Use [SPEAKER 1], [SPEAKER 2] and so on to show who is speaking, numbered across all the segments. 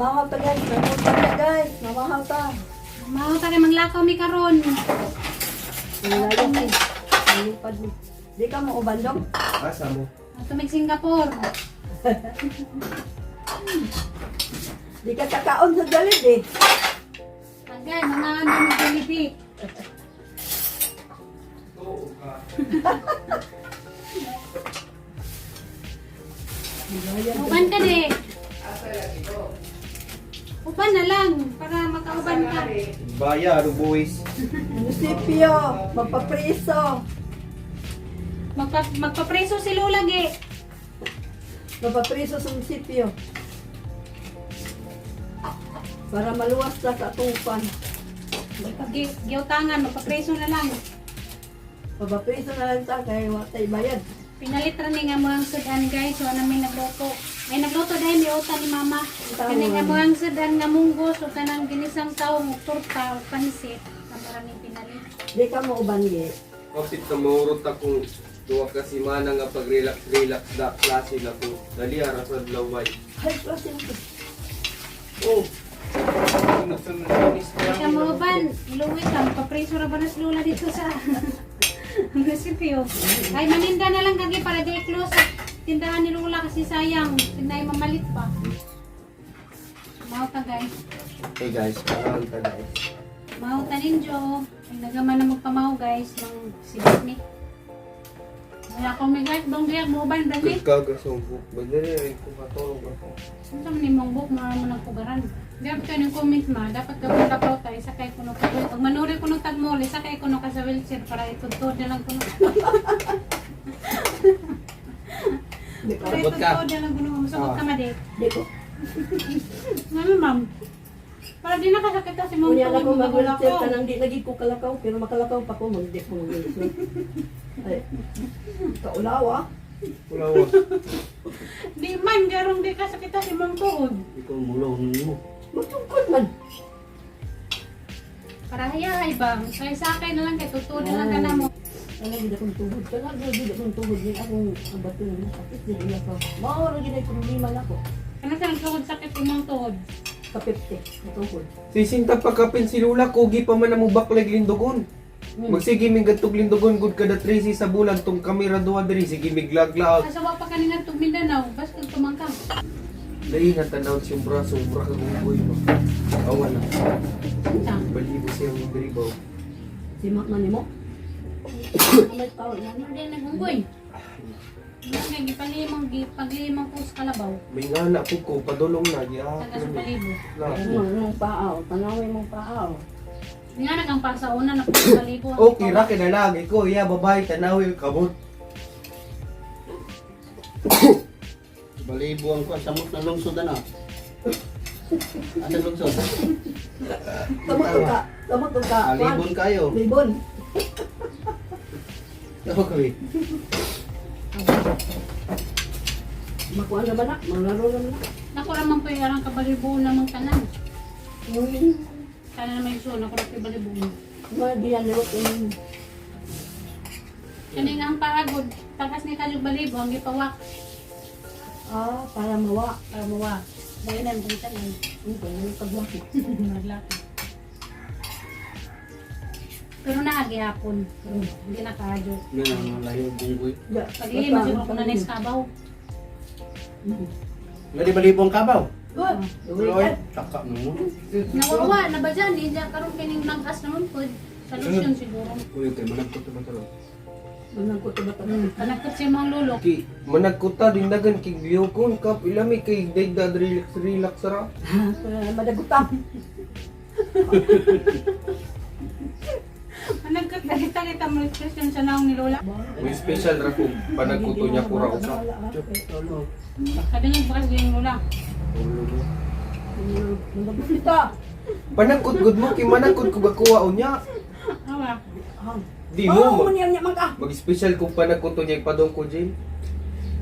[SPEAKER 1] Mamahaw ta, guys. Mamahaw ta, guys. Mamahaw ta.
[SPEAKER 2] Mao ta kay manglakaw mi karon.
[SPEAKER 1] Ang layo ni. Lipad ni. Di ka mo uban dong?
[SPEAKER 3] Asa mo?
[SPEAKER 2] Ato mig Singapore.
[SPEAKER 1] Di ka kakaon sa Jollibee.
[SPEAKER 2] Tagay, mga ano ng Jollibee.
[SPEAKER 3] Oo ka.
[SPEAKER 2] Uban ka di. Uban na lang para makauban ka.
[SPEAKER 3] Baya, rubuwis.
[SPEAKER 1] Munisipyo, magpapriso.
[SPEAKER 2] Magpapreso si Lola gi.
[SPEAKER 1] Magpapriso sa munisipyo. Para maluwas ta sa tupan.
[SPEAKER 2] Gi, giutangan, magpapreso na lang.
[SPEAKER 1] Magpapriso na lang ta kay wa tay bayad.
[SPEAKER 2] Pinalit ra ni nga mga sudan, guys, so namin nagluto. Ay nagluto dahil ni uta ni mama. Kani nga mga sudan nga munggo so kanang ginisang taong ug torta ug pansit. Amo ra ni pinalit.
[SPEAKER 1] Di ka mo uban gi.
[SPEAKER 3] Kapit ka maurot akong duwa ka simana nga pag-relax-relax da klase na ko. Dali ara sa laway.
[SPEAKER 1] Ay, klase mo to.
[SPEAKER 3] Oh.
[SPEAKER 2] Di ka mo uban, iluwi ka, magpapreso ra ba na si Lola dito sa munisipyo. Ay maninda na lang kagi para di close at tindahan ni Lola kasi sayang, tinday mamalit pa. Mao ta, guys.
[SPEAKER 3] Hey guys, parang ta guys.
[SPEAKER 2] Mao ta ninyo. Ay nagaman na magpamaw, guys, mang sibit ni. Wala akong may guys, bang diyak mo uban dali.
[SPEAKER 3] Kagasunggok. Badali rin ko matulog ako.
[SPEAKER 2] Unsa man imong book mga mo nang pugaran. Dapat kayo ng comment ma, dapat gawin ka tayo sa kay kuno ka. Pag manuri kuno tag mole, sa kay kuno ka sa wheelchair para itudtod na lang kuno.
[SPEAKER 1] Di ka.
[SPEAKER 2] Para
[SPEAKER 3] Sagot ka.
[SPEAKER 2] itudtod na lang kuno, sagot ka ma di.
[SPEAKER 1] Di ko.
[SPEAKER 2] Mami ma'am. Para di nakasakit kasi mong
[SPEAKER 1] Unya na
[SPEAKER 2] tuhod
[SPEAKER 1] ko
[SPEAKER 2] mo bagula
[SPEAKER 1] mag-wheelchair
[SPEAKER 2] ko.
[SPEAKER 1] kanang di lagi ko kalakaw pero makalakaw pa ko mag di ko mag-wheelchair. Ay. Kaulaw ah.
[SPEAKER 3] Wala wa.
[SPEAKER 2] Di man garong di kasakit si mong tuhod.
[SPEAKER 4] Ikaw mulong mo.
[SPEAKER 1] Magtungkod man.
[SPEAKER 2] Para hayahay ba? Kaya sakay na lang kay tutod na lang ka na mo.
[SPEAKER 1] Ano gid akong tuhod? Kana gid akong tuhod ni akong ang bato na sakit din iya ko. Mao ra gid ay problema nako.
[SPEAKER 2] Kana sa tuhod sakit imong tuhod.
[SPEAKER 1] Ka 50 na tuhod.
[SPEAKER 3] Sisinta pa kapin si Lula, kugi pa man na mo baklag lindugon. Magsige mig gadtog lindugon gud kada 13 sa bulan tong kamera duha diri sige mig laglaag.
[SPEAKER 2] Asa wa pa kanina tug Mindanao, bas kag tumangkang.
[SPEAKER 3] Dai na tanaw siyang braso, mura ka gunggoy ba. Awa na.
[SPEAKER 2] Unsa?
[SPEAKER 3] Balibo siyang diri ba.
[SPEAKER 1] Si mak man nimo. May tao na
[SPEAKER 2] Ano din nagunggoy? Ano kay gipalimang gipaglimang ko sa kalabaw.
[SPEAKER 3] May ngana po ko padulong na gi ah.
[SPEAKER 2] Taga sa palibo.
[SPEAKER 1] Ano mong paaw, tanawin mong paaw.
[SPEAKER 2] Nga nagang pasa una na po sa palibo.
[SPEAKER 3] Okay ra kay nalagi ko, iya babae tanaw yung kamot.
[SPEAKER 4] Balibo ang kuwan samot na lungsod ano. Asa lungsod?
[SPEAKER 1] Samot ka, samot ka.
[SPEAKER 4] Alibon kayo.
[SPEAKER 1] Libon.
[SPEAKER 4] Ako kami.
[SPEAKER 1] Makuha na ba na? Manglaro na ba na?
[SPEAKER 2] Nako raman po yung arang kabalibo namang tanan.
[SPEAKER 1] Hmm.
[SPEAKER 2] Sana naman yung suon, ako ra po balibo.
[SPEAKER 1] Mga diyan liwat yung
[SPEAKER 2] Kani nga ang paagod, tagas ni kayog balibo ang gipawak
[SPEAKER 1] ah, para mawa.
[SPEAKER 2] para mawa. Dahil na yung tanan.
[SPEAKER 1] Okay, yung paglaki.
[SPEAKER 2] Maglaki. Pero naagihapon. Hindi na kaadyo.
[SPEAKER 4] Nga nga layo gunggoy.
[SPEAKER 1] Ya,
[SPEAKER 2] Paglima siguro ko na next kabaw.
[SPEAKER 4] Nga di balibo ang kabaw.
[SPEAKER 1] Good.
[SPEAKER 4] Tuloy. Taka mo.
[SPEAKER 2] Nawawa na ba dyan? Hindi dyan karon kining nag-as naman po. Solusyon siguro.
[SPEAKER 3] Uy, kay managkot ba taro?
[SPEAKER 1] Manangkot ba ta?
[SPEAKER 2] Panagkot siya mga lolo.
[SPEAKER 3] Ki managkuta din dagan kay liyokon kap ilami kay dayda relax relax ra.
[SPEAKER 1] Madagutam.
[SPEAKER 2] Panagkot na kita kita mo expression sa naong ni Lola.
[SPEAKER 3] May special ra ko panagkuto niya pura usa.
[SPEAKER 4] Tolo.
[SPEAKER 2] Sabi niya bukas yung Lola.
[SPEAKER 1] Madaguta.
[SPEAKER 3] Panagkot gud mo kay managkot ko gakuha unya.
[SPEAKER 2] Awa.
[SPEAKER 3] Di mo.
[SPEAKER 1] Oh, niya niya man ka.
[SPEAKER 3] Mag-special kung panagkuto niya ipadong ko Jane.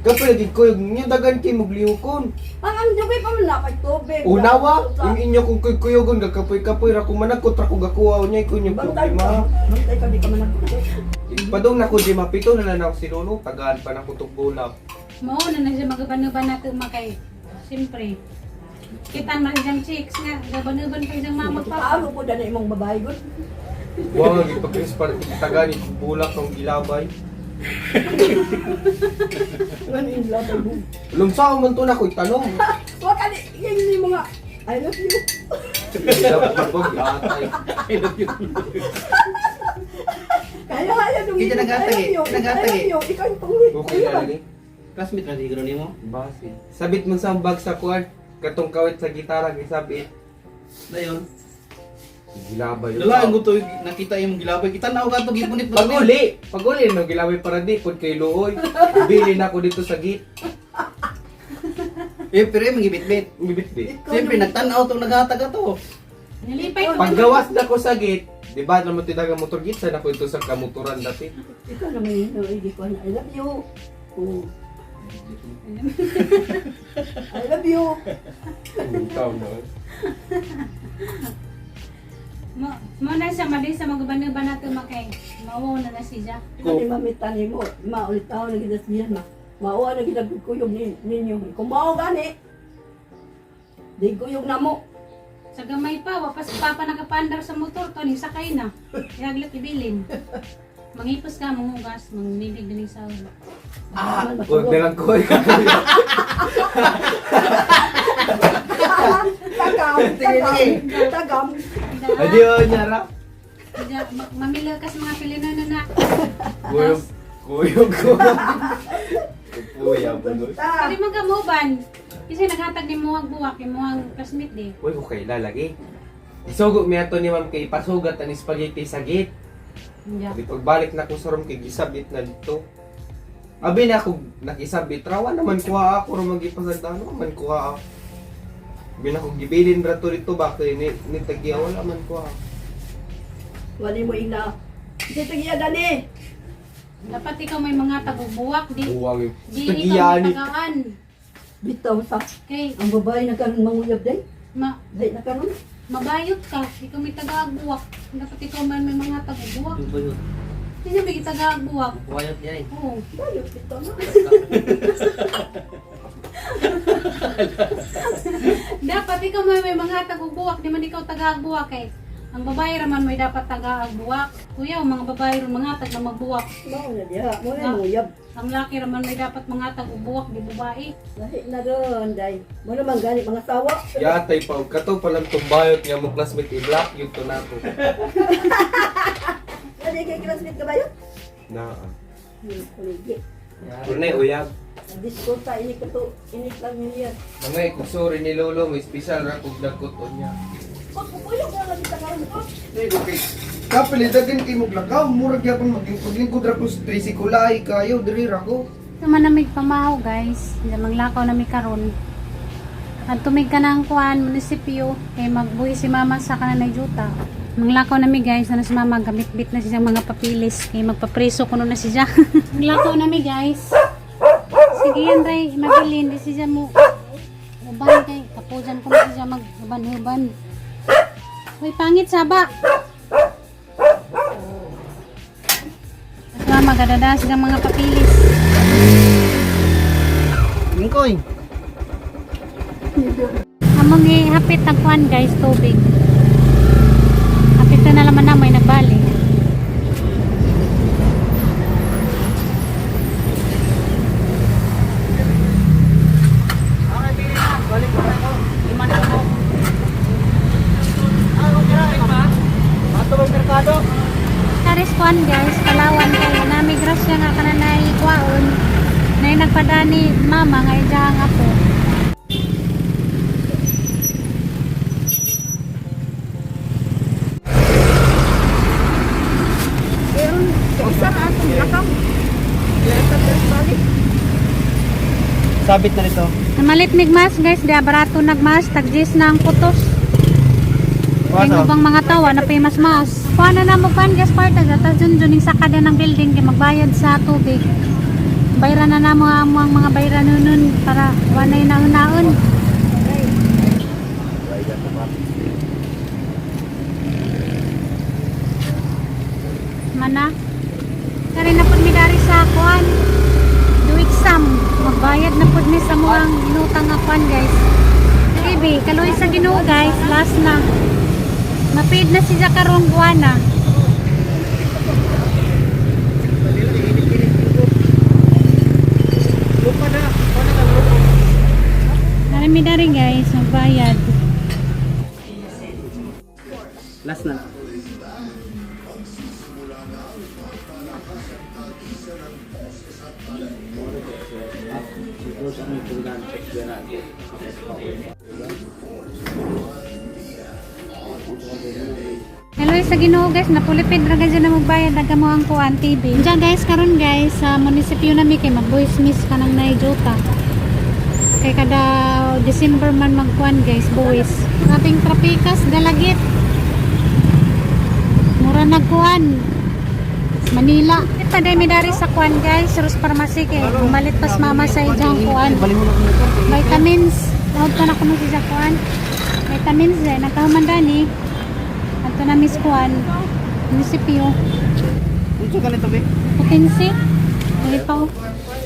[SPEAKER 3] Kapag lagi ko yung niya dagan kay muglihokon.
[SPEAKER 1] Ang dugay pa man na kay tubig.
[SPEAKER 3] Unawa, yung inyo kung kuyugon gakapoy-kapoy ra ko managkot ra ko gakuha unya ko inyong
[SPEAKER 1] Bantay
[SPEAKER 3] problema.
[SPEAKER 1] ka. Bantay ka di ka managkot.
[SPEAKER 3] Ipadong na ko di mapito na lang ako si Lolo, tagaan pa na ko tugbola.
[SPEAKER 2] Mao na na siya magaban-ban nato makay. Siyempre. Kita man siyang chicks nga. Gaban-uban pa isang mama pa.
[SPEAKER 1] Paano po na imong babae gud?
[SPEAKER 3] Wa nga gipag-Chris para tagani bulak ng gilabay.
[SPEAKER 1] Ngano in love mo.
[SPEAKER 3] Lumsa man to na ko'y tanong.
[SPEAKER 1] Wa ka ni yung ni mga I love you.
[SPEAKER 3] Gilabay atay.
[SPEAKER 4] I love you.
[SPEAKER 1] Kaya kaya nung
[SPEAKER 4] Kita naghatag eh.
[SPEAKER 1] I love you.
[SPEAKER 4] Naghatag
[SPEAKER 1] I love
[SPEAKER 4] eh.
[SPEAKER 1] you. Ikaw yung pangulit.
[SPEAKER 3] Okay na lagi.
[SPEAKER 4] Classmate ra siguro nimo.
[SPEAKER 3] Base. Sabit man sa ambag sa kuan. Katong kawit sa gitara gisabit.
[SPEAKER 4] Dayon.
[SPEAKER 3] Gilabay.
[SPEAKER 4] Lala ang gusto nakita imong gilabay. Kita na og ato gipunit mo.
[SPEAKER 3] Paguli, paguli no gilabay para di pud kay luoy. Bili na ako dito sa gate.
[SPEAKER 4] Eh pero imong gibitbit.
[SPEAKER 3] Gibit-bit.
[SPEAKER 4] Siyempre nagtan-aw tong naghatag ato.
[SPEAKER 2] Nilipay ko.
[SPEAKER 3] Paggawas na ko sa gate, di ba naman tinaga motor gate sana ko ito sa kamotoran dati.
[SPEAKER 1] Ikaw naman yun, no, hindi ko na I love you. Oh. I love you.
[SPEAKER 3] Ikaw no.
[SPEAKER 2] Mo mo na siya mali sa maguban-uban nato makay. Mawaw na na siya.
[SPEAKER 1] Ikaw ni mamita ni mo, maulit tao na gid siya ma. Mao na gid kuyog ninyo. Kung mao gani, di kuyog na mo.
[SPEAKER 2] Sa gamay pa, wapas papa nakapandar sa motor to ni sakay na. Yaglot ibilin. Mangipos ka, mangugas, mangnibig din sa ulo.
[SPEAKER 3] Ah, wag na lang ko.
[SPEAKER 1] Tagam, tagam, tagam.
[SPEAKER 3] Adiyo nyara.
[SPEAKER 2] Mamila ka sa mga Pilipino na na.
[SPEAKER 3] Kuyog, kuyog ko. Kuya, buloy.
[SPEAKER 1] Ta.
[SPEAKER 2] Pwede mo gamuban. Kasi naghatag ni mo ang buwak, ni mo ang classmate di.
[SPEAKER 3] Uy, okay lalagi. Isugo mi ato ni ma'am kay pasugat ang spaghetti sa gate.
[SPEAKER 2] Yeah.
[SPEAKER 3] Di pagbalik na ko sa room kay gisabit na dito. Abi na ako nakisabit rawa naman kuha ako ro magipasagdano man kuha ako. Abi na ko gibilin ra to dito ba kay ni tagya wala man kuha.
[SPEAKER 1] Wali mo ina. Kasi tagiya dani.
[SPEAKER 2] Dapat ikaw may mga tagubuwak di.
[SPEAKER 3] Buwang
[SPEAKER 2] Di
[SPEAKER 3] tagya
[SPEAKER 2] ikaw
[SPEAKER 3] ni.
[SPEAKER 2] may tagaan.
[SPEAKER 1] Bitaw sa
[SPEAKER 2] Kay
[SPEAKER 1] ang babae na karon manguyab day.
[SPEAKER 2] ma
[SPEAKER 1] Dai na karon.
[SPEAKER 2] mabayot ka, ikaw may tagaagbuwak. Dapat ikaw man may mga tagubuwak.
[SPEAKER 4] Bayot.
[SPEAKER 2] Hindi siya may tagaagbuwak.
[SPEAKER 4] Bayot yay.
[SPEAKER 2] Oo.
[SPEAKER 1] Bayot bitaw na.
[SPEAKER 2] Dapat ikaw may mga tagubuwak, di man ikaw tagaagbuwak eh. Ang babae raman may dapat tagaagbuwak. Kuya, ang mga babae ron mga tag na magbuwak.
[SPEAKER 1] Mao na diha, mo na manguyab.
[SPEAKER 2] Ang laki raman may dapat mga tagubuwak, di babae.
[SPEAKER 1] Lahi na ron day. Mo naman gani mga sawa.
[SPEAKER 3] Yatay pa og kato pa lang tong bayot nga mo classmate i-block yun to nako.
[SPEAKER 1] Dali kay classmate ka bayot?
[SPEAKER 3] Naa.
[SPEAKER 1] Kuligi.
[SPEAKER 3] Tunay uyab.
[SPEAKER 1] Disko ta ini ko to, ini lang niya.
[SPEAKER 3] Mga kung sorry ni lolo may special ra kog dagkot niya.
[SPEAKER 1] Pagpupuyog na lang kita karon ko.
[SPEAKER 3] Okay. Kapilidagan kay moglakaw, murag gyapon maging paglingkod ra ko sa tricycle ay kayo diri ra ko.
[SPEAKER 2] Naman namig pamahaw guys. Hindi manglakaw nami karon. At tumig ka ng kuan, munisipyo, kay magbuhi si mama sa kananay juta. Manglakaw nami guys, ano si mama, gamit-bit na siya mga papilis. Kay magpapreso kuno na siya. Manglakaw nami guys. Sige yan Ray, mabilin, di siya mo. Uban kay, kapujan ko na siya mag-uban-uban. Uy, pangit saba. Mama, gadada siya mga papilis.
[SPEAKER 4] Mingkoy.
[SPEAKER 2] Among hapit ang kuan guys, tubig. Hapit na naman na may nagbali.
[SPEAKER 4] Okay, pili na. Balik ko na ako. Lima na ako. Ah, okay ra. Ato ba merkado?
[SPEAKER 2] Karis kuan guys, Palawan kay nami grasya nga kananay kuaon. Nay nagpadani mama nga ija nga po.
[SPEAKER 1] Pero isa na atong lakaw. Balik.
[SPEAKER 4] Sabit na nito.
[SPEAKER 2] Namalit mig mas guys, di barato nagmas, tag-gis na ang putos. Kay ubang mga tawa na pay mas mas. Kuan na namo kuan guys part ta jun jun ning saka din ang building kay magbayad sa tubig. Bayran na namo ang mga bayran nun para wanay na hunaon. Mana? Kari na pud mi dari sa kuan. Do exam. Magbayad na pud mi sa muang inutang nga kuan guys. TV. Kaluoy sa Ginoo guys, last na. Napaid na siya karong buwana.
[SPEAKER 4] Lupa na. Paano ka lupa?
[SPEAKER 2] Narami na rin guys, magbayad.
[SPEAKER 4] Last na.
[SPEAKER 2] Hello sa Ginoo guys, napulipid ra gid na magbayad nagamo ang kuan TV. Diyan guys, karon guys sa munisipyo nami kay mag-voice miss ka ng Naijota. Kay kada December man magkuan guys, buwis. Grabing trapikas dalagit. Mura nagkuan. Manila. Ito mi dari sa kuan guys, Rose Pharmacy kay bumalit pas mama sa ijang kuan. Vitamins. Daod pa na kuno si sa kuan. Vitamins eh, nagkahuman dani. Ato na miss kuan. Munisipyo.
[SPEAKER 4] Unsa ka nito, be?
[SPEAKER 2] Potensi. Ay pa. Oh.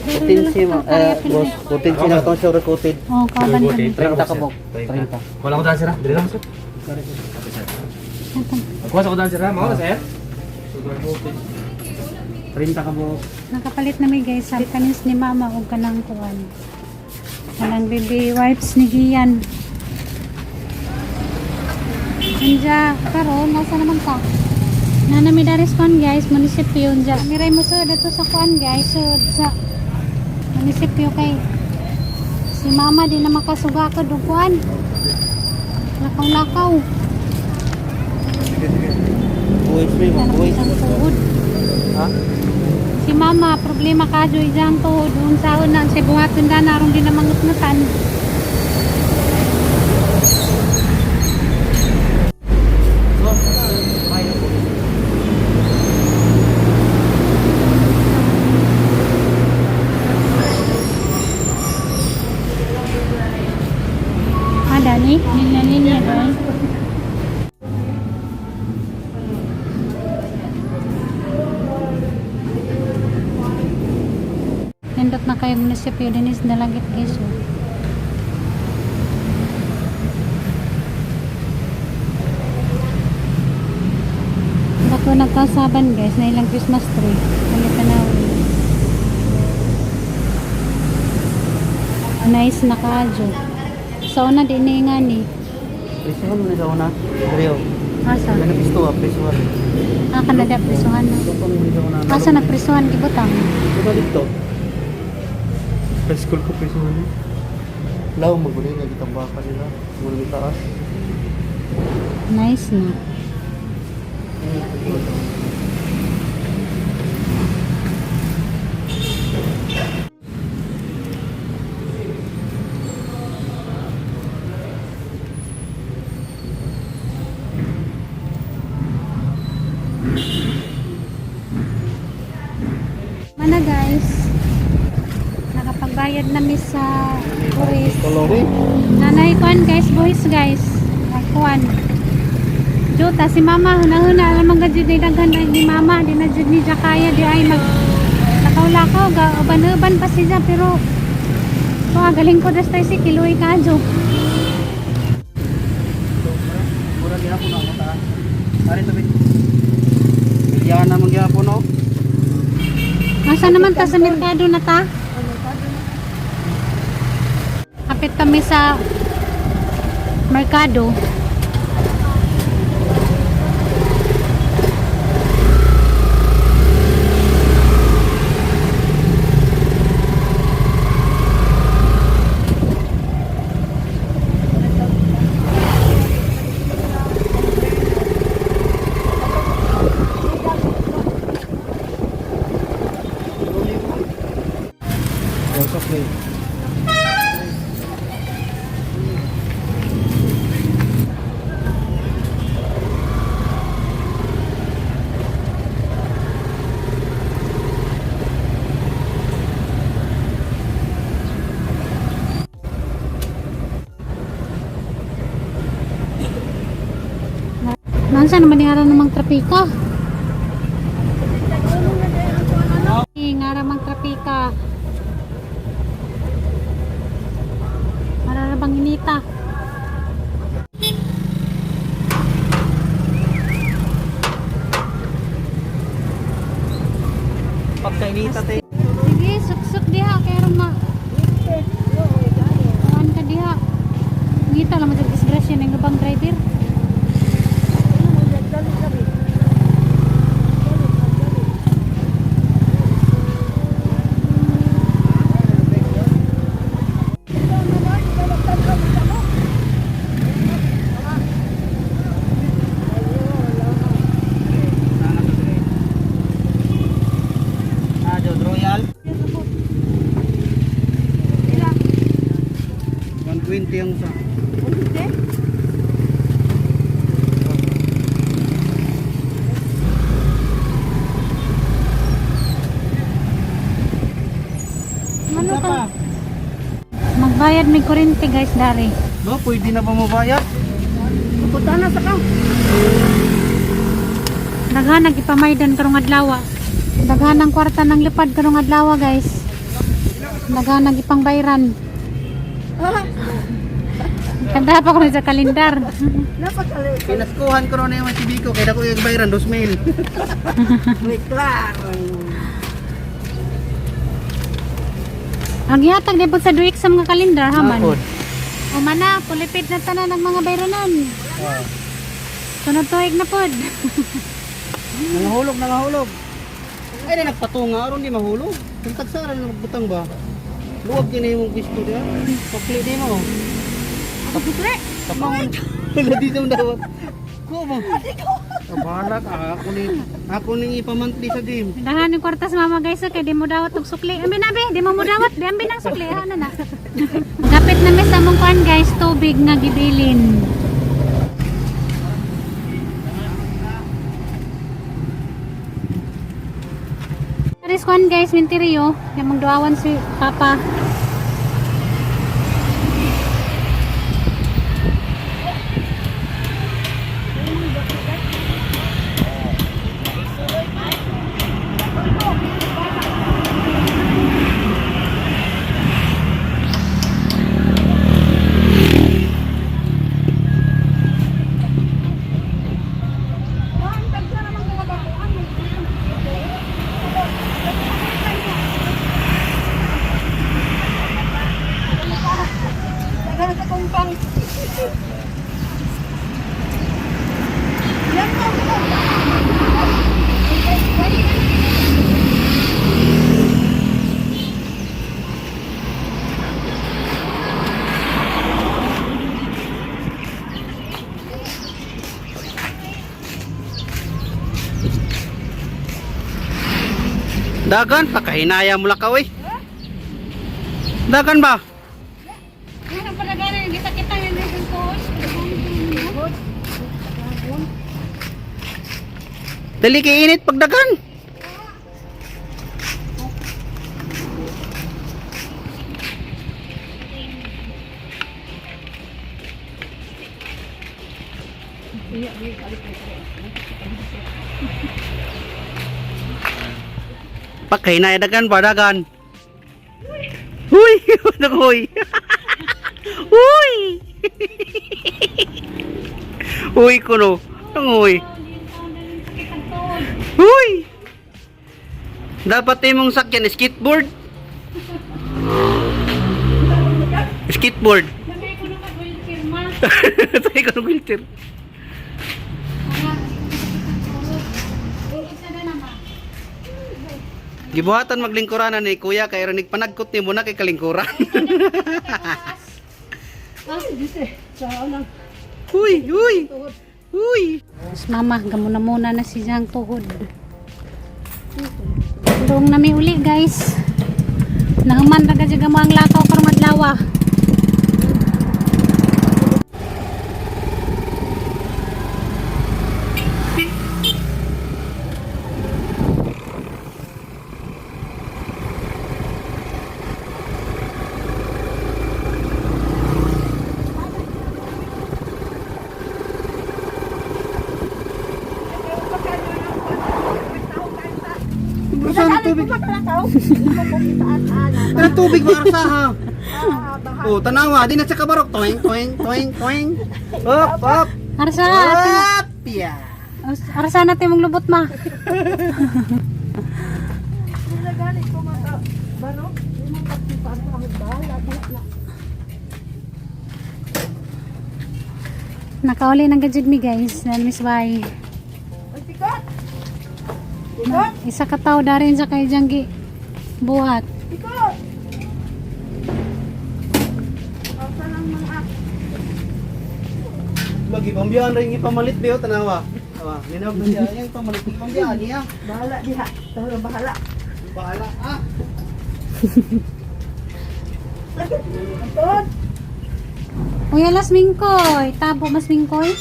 [SPEAKER 4] Potensi mo. Eh, boss. Potensi na itong sure coated.
[SPEAKER 2] Oh, kaban kami.
[SPEAKER 4] 30 ka bok. 30.
[SPEAKER 3] Wala ko daan sir, ah. Dili lang sir.
[SPEAKER 2] Ato.
[SPEAKER 3] Magkuha sa ko daan sir, ah. Mao na sir.
[SPEAKER 4] 30 ka bok.
[SPEAKER 2] Nakapalit na mi guys sa vitamins ni mama og kanang kuan. Kanang baby wipes ni Gian. Anja, karon nasa naman ka? Nana mi daris kuan guys, munisipyo unja. Miray mo sa dato sa kuan guys, so sa munisipyo kay si mama di na makasuga ko og kuan. Lakaw-lakaw.
[SPEAKER 4] Buwis, be.
[SPEAKER 2] Wala
[SPEAKER 4] Buwis.
[SPEAKER 2] na siyang tuhod.
[SPEAKER 4] Ha?
[SPEAKER 2] Si mama, problema ka jo ijang tuhod. Unsaon na si buhaton da narong di na mangutnutan. Ah, dani? Linya linya doy. Nindot na kayo munisipyo dinis dalagit guys. Oh. Dako nagkasaban guys na ilang Christmas tree. Kalit na. Nice na kaadyo. Sa una din ni nga ni.
[SPEAKER 4] Presuhan mo na sa una. Rio.
[SPEAKER 2] Asa?
[SPEAKER 4] Ganun pisto ah, presuhan.
[SPEAKER 2] Ah, Canada prisuhan na.
[SPEAKER 4] Lupa mo na sa una.
[SPEAKER 2] Asa na prisuhan gibutang?
[SPEAKER 4] Lupa dito.
[SPEAKER 3] High school ko pa sa
[SPEAKER 4] Law, magulo yung nagitambaka nila. Magulo yung taas.
[SPEAKER 2] Nice na. Mana guys, nakapagbayad na mi sa buwis.
[SPEAKER 4] Kolori.
[SPEAKER 2] Nanay kuan guys, boys guys. Kuan. Jota si mama hunahuna alam ang gajud ni daghan na ni mama di na jud ni Jakaya di ay mag lakaw-lakaw ga uban-uban pa siya pero to galing ko das tayo si kiloy ka jo.
[SPEAKER 4] Mura gihapon na ako taas. Ari to be. Bilyana man gihapon no.
[SPEAKER 2] Asa naman ta sa merkado na ta? Kapit kami sa merkado.
[SPEAKER 4] Joseph ni.
[SPEAKER 2] Nansa naman ni aran namang trapika? Ngara mang trapika. Marara bang inita?
[SPEAKER 4] Pagkainita tayo.
[SPEAKER 2] Sige, suksok diha kay aron ma. Kuan ka diha. Ngita lang mo sa disgrasya ng ubang driver.
[SPEAKER 4] Ah, Jod Royal. 120 ang sa.
[SPEAKER 2] Ano ka? Magbayad may kuryente guys dari.
[SPEAKER 4] No, pwede na ba mabayad?
[SPEAKER 1] Pupunta na sa ka.
[SPEAKER 2] Daghan nag ipamaydan karong adlaw. Daghan ang kwarta ng lipad karong adlaw guys. Daghan nag ipangbayran. Kanda pa ko na sa kalendar.
[SPEAKER 1] Napakali.
[SPEAKER 4] Pinaskuhan ko na yung TV ko, kaya ko yung bayaran, 2,000.
[SPEAKER 1] May klaro.
[SPEAKER 2] Ang gihatag di po sa duik sa mga kalendar haman.
[SPEAKER 4] Nakod.
[SPEAKER 2] O mana, pulipid na tanan ang mga bayranan. Sunod tuig na pod.
[SPEAKER 4] Nangahulog, nangahulog. Ay, na nagpatunga, aron di mahulog. Kung tagsaran na nagbutang ba? Luwag din na yung gusto niya. Pakli din mo.
[SPEAKER 1] Ako putri.
[SPEAKER 4] Kapangon. Wala dito mo dawat. Kuha mo. Kabala ka. Ako ni, ako ni ipamantli sa gym.
[SPEAKER 2] Dahan yung kwarta sa mama guys, kay di mo dawat og sukli. Ambi na be, di mo mo dawat, di ambi nang sukli ha na na. Gapit na mi sa among kuan guys, tubig nga gibilin. Aris kuan guys, minteryo, yung magduawan si Papa.
[SPEAKER 1] Daghan sa kumpang. Yan mo.
[SPEAKER 4] Dagan, pakahinaya mo lakaw eh. Dagan ba?
[SPEAKER 2] Meron pala gano'n, hindi sakit ang hindi coach.
[SPEAKER 4] Dali kay init pagdagan. Pagkahinaya dagan ba dagan? Huy! Huy! Huy! Huy kuno. Ang huy. Huy! Dapat imong sakyan skateboard. Skateboard.
[SPEAKER 2] Nabay ko na mag-wheelchair ma.
[SPEAKER 4] Tayo ko ng wheelchair.
[SPEAKER 2] Isa na naman.
[SPEAKER 4] Gibuhatan maglingkuranan ni kuya kay rinig panagkot nimo na kay kalingkuran.
[SPEAKER 1] Sa anang
[SPEAKER 4] Huy, huy. Huy.
[SPEAKER 2] Mas mama, gamuna muna na si Jang tuhod. Tulong na mi uli guys. Nahuman ra ka mo ang lakaw karong adlaw.
[SPEAKER 4] Saan tubig? Ano tubig ba arsaha? Oh, tanawa, di na siya kabarok. Toing, toing, toing, toing. Up, up.
[SPEAKER 2] Arsa,
[SPEAKER 4] Up, yeah.
[SPEAKER 2] arsa natin mong lubot ma.
[SPEAKER 1] Sila gani ko mga bano? Di mo pagsipan ang bahala na.
[SPEAKER 2] Nakauli ng gajud mi guys, na Miss Y.
[SPEAKER 1] Oy, pikot. Pikot,
[SPEAKER 2] Isa ka tao darin sa kay Janggi buhat.
[SPEAKER 1] pikot. Asa lang mga
[SPEAKER 4] Bagi pambiyan rin ipamalit bayo tanawa. Tawa, ninawag na siya yung pamalit pambiyan niya.
[SPEAKER 1] bahala diha. Pero bahala.
[SPEAKER 4] Bahala ah.
[SPEAKER 1] Antod.
[SPEAKER 2] Uy, alas mingkoy. Tabo mas mingkoy.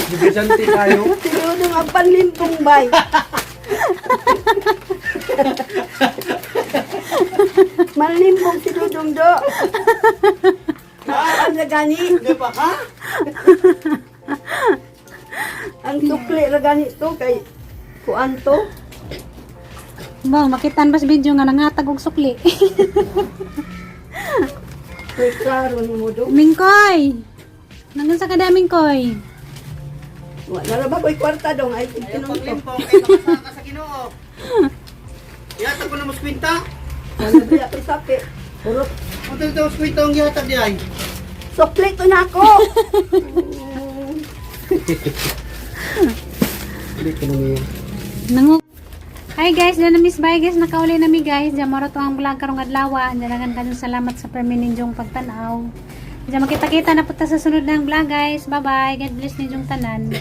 [SPEAKER 3] Negosyante tayo.
[SPEAKER 1] Tinudong ang panlimpong bay. Manlimpong si Dudong do. Ang gani,
[SPEAKER 4] Di pa ha?
[SPEAKER 1] ang sukli ra gani to kay kuan to.
[SPEAKER 2] Bang, makitan bas video nga nangatag og sukli.
[SPEAKER 1] Kay klaro ni mo do.
[SPEAKER 2] Mingkoy! Nangun sa kada mingkoy.
[SPEAKER 1] Wa na ra ba koy kwarta dong ay
[SPEAKER 4] Ayaw
[SPEAKER 1] tinong to.
[SPEAKER 4] paglimpong kay makasaka sa Ginoo. Ihatag ko na mas kwinta.
[SPEAKER 1] Wala ba koy sapi. Puro
[SPEAKER 4] Unta ito mas kwinta ang gihatag di ay.
[SPEAKER 1] sukli to nako.
[SPEAKER 4] Hindi ko niya.
[SPEAKER 2] Nangu Hi guys, na miss bye guys, nakauli na mi guys. Diyan moro to ang vlog karong adlaw. Dalagan kanyong salamat sa permininjong pagtan-aw. Diyan makita-kita na punta sa sunod ng vlog guys. Bye bye. God bless ninyong tanan.